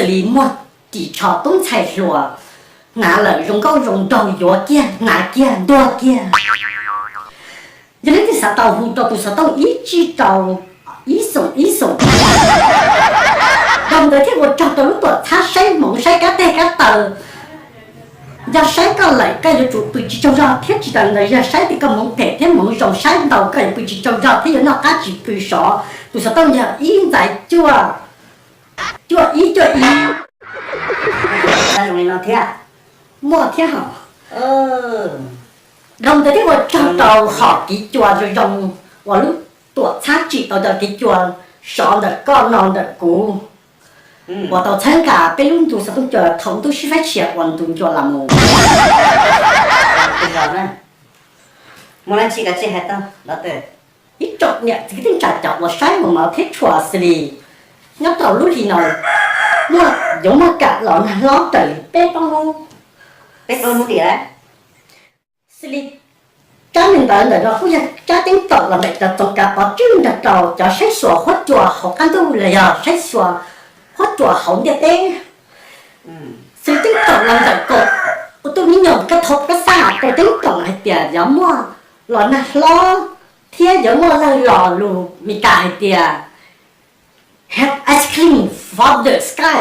Xws li muaj ris tsho tub ntxhais hluas hnav lawm zoo nkauj zoo nraug yuav kiag hnav kiag ntuag kiag. Yog leej twg xav tau hu rau tus xov tooj ib tsib rau ib xoom ib xoom. Dhau ntawd thiaj ua rog rau lub tuam txhab saib hmoov saib kab teg kab taw. Yog saib koj lawm koj yuav tsum pw tsis tsaug zog thiab tsis tas li ntawd yog saib tias koj hmoov phem thiab hmoov zoo saib ntau koj yuav pw tsis tsaug zog thiab yuav noj qab tsis pw sov. Tus xov tooj yog ib ntxais cuaj, cuaj ib cuaj ib. Muaj thiab hos. Dhau ntawd thiaj ua rog rau hom kiv cua zoo zoo uas lub tuam txhab tsim tau cov kiv cua sov ntawm koj no ntawm kuv uas tau txhawb nqa peb lub ntu xov tooj cua thaum ntuj sib faib tshiab uas ntu ncua los mus. Muaj dab tsi kav tsij hais tau los tawm. Ib tsoom niam txiv kwv tij neej tsa cov uas saib ua mov thiab tshua xws li nyob rau lub hli no muaj, yuav muaj kam los nag hlob raws li peb plaub hnub, peb plaub hnub tias xws li tsab neeg ntawd ntawm no kuj yog tsab teeb toom los ntawm cov txoov kav pov tswj nrog rau cov saib xyuas huab cua hauv qab ntuj los yog saib xyuas huab cua hauv ntiaj teb. Xws li teeb toom los ntawm kaum tus me nyuam koj thaum koj xav rau teeb toom hais tias yuav muaj los nag hlob thiab yuav muaj lawg los lus Meskas hais tias Have ice cream from the sky.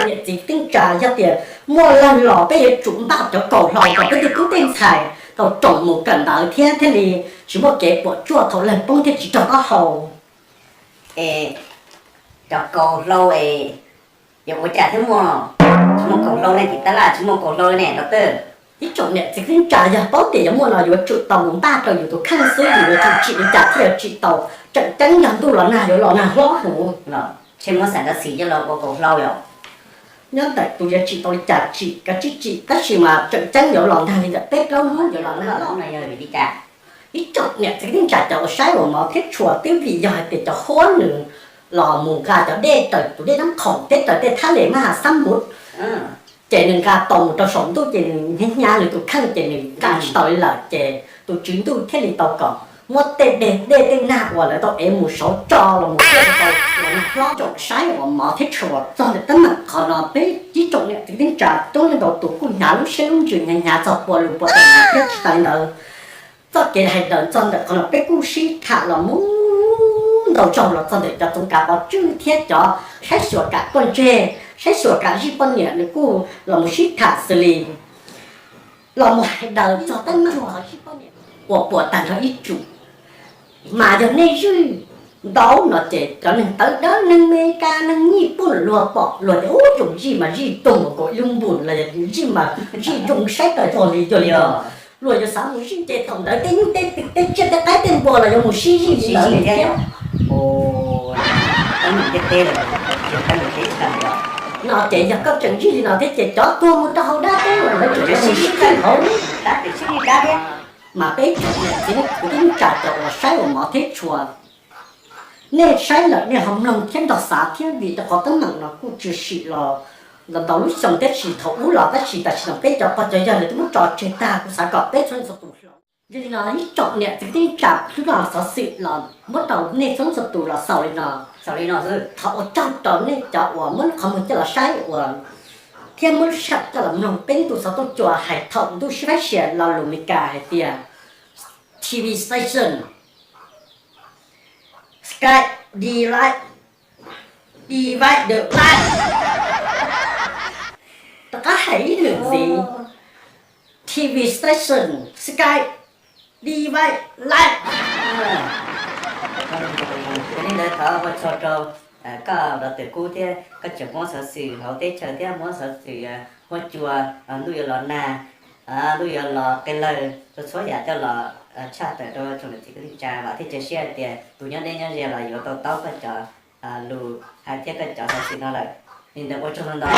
Niam txiv teej tsa, yog tias muaj lawg los peb yuav tsum npaj cov kaus hlau kom peb tej tub tej ntxhais tau roos mus kawm ntawv thiab thiaj li tsis muaj kev puas tsuaj thaum lawg poob thiab tsis raug taub hau. Es cov kaus hlau es yuav ua cas thiaj muaj? Tsis muaj kaus hlau ne, tim tab laj tsis muaj kaus hlau ne, los tawm. Ib tsoom niam txiv kwv tij neej tsa, yog paub tias yuav muaj no yuav tsum tau mus npaj rau yus tus kheej xwb, yus yuav tsum tsim li cas thiaj yuav tsim tau. Tseem ceeb yog ntuj los nag yuav los nag hlob huv los, ntshe muab xav ntawd xwb coj los ua kaus hlau yom. Nyob ntawm tus yuav tsim tau li cas tsim, kav tsij tsim, tab sis mas tseem ceeb yuav los nag li ntawm peb plaub hnub yuav los nag hlob no yog vim li cas? Ib tsoom niam txiv kwv tij neej tsa cov uas saib ua mov thiab tshua, twb vim yog hais tias cov huab nws los mus nqa cov dej raws tus dej Nab Khoom thiab raws tej thaj les Mab Has Xab Mus, ces nws nqa tau mus rau saum ntuj ces nws hnyav hnyav nws tus kheej ces nws nqa tsis tau li lawm ces tus tswv ntuj thiaj li tau kom muab tej dej dej tej nag uas lawv tau ev mus saud tso los mus rau hlob tsoom saib ua mov thiab tshua. Txog ntawm teeb meem qhov no peb ib tsoom niam txiv kwv tij neej tsa coob leej ntau tus kuj hnyav lub siab lub ntsws hnyav hnyav txog puas lus puas tes thiab tsis tas li ntawd txoj kev hais daws txog ntawm qhov no peb kuj sib tham los mus ntau zaug los txog ntawm cov txoov kav pov tswj thiab cov saib xyuas kam tuaj ntseg, saib xyuas kam zij poj niam nws kuj los mus sib tham xws li los mus hais daws txog teeb meem qhov zij poj niam uas puas tag nrho ib tsoom. Mas yog nej zij ntau no ces cov neeg tawv dawb neeg Mes Kas neeg Nyij Pooj luag pom luag tias ub zoo zij mas zij tuag mus nkaus ib lub npus los yog zij mas zij zoo saib taws tuag li cuag li os. Luag yuav xav mus zij ces thaum ntawd tej nyuj tej twm tej tsiaj tej qaib tej npua los yuav mus sib zij li ntawd thiab. No ces yog koj tseem zij li no thiab ces cov tuag mus rau hauv dab teb los lawv tseem sib sib kheej hauv dab teb sib li dab thiab. Mas peb tsoom niam txiv kwv tij neej tsa cov uas saib ua mov thiab tshua, nej saib lawm nej ho mloog thiab nrog xav thiab vim rau qhov teeb meem no kuj tshwm sim los ntau lub xyoo tab sis thaum ub los tab sis tam sim no peb cov pog cov yawg lawv twb muab tso tseg tag, kuv xav kom peb txhua leej txhua tus hloov. Yog li no ib tsoom niam txiv kwv tij neej tsa, hnub no xov xwm los muab rau nej txhua leej txhua tus los xaus li no. Xaus li no xwb, thov ua tsaug rau nej cov uas muab qhov muag coj los saib ua thiab muab lub sij hawm coj los mloog peb tus xov tooj cua hais thaum ntuj sib faib sia lo lus Mes Kas hais tias T V station, Sky, divide, divide the line. Rov qab hais ib lwm ntxiv, T V station, Sky, divide line. Yog li ntawd thov ua tsaug rau koj los twm kub thiab koj tseem muab xov xwm hauv teb chaws thiab muab xov xwm huab cua, ntuj yuav los nag, ntuj yuav los qe lawg, txhua txhua yam coj los tshaj tawm rau tsoom niam txiv kwv tij neej tsa, vam thiab cia siab hais tias tus nyob deb nyob ze los yuav to taub koj cov lus hais thiab koj cov xov xwm no lawm. Li ntawd ua tsaug ntau ntau.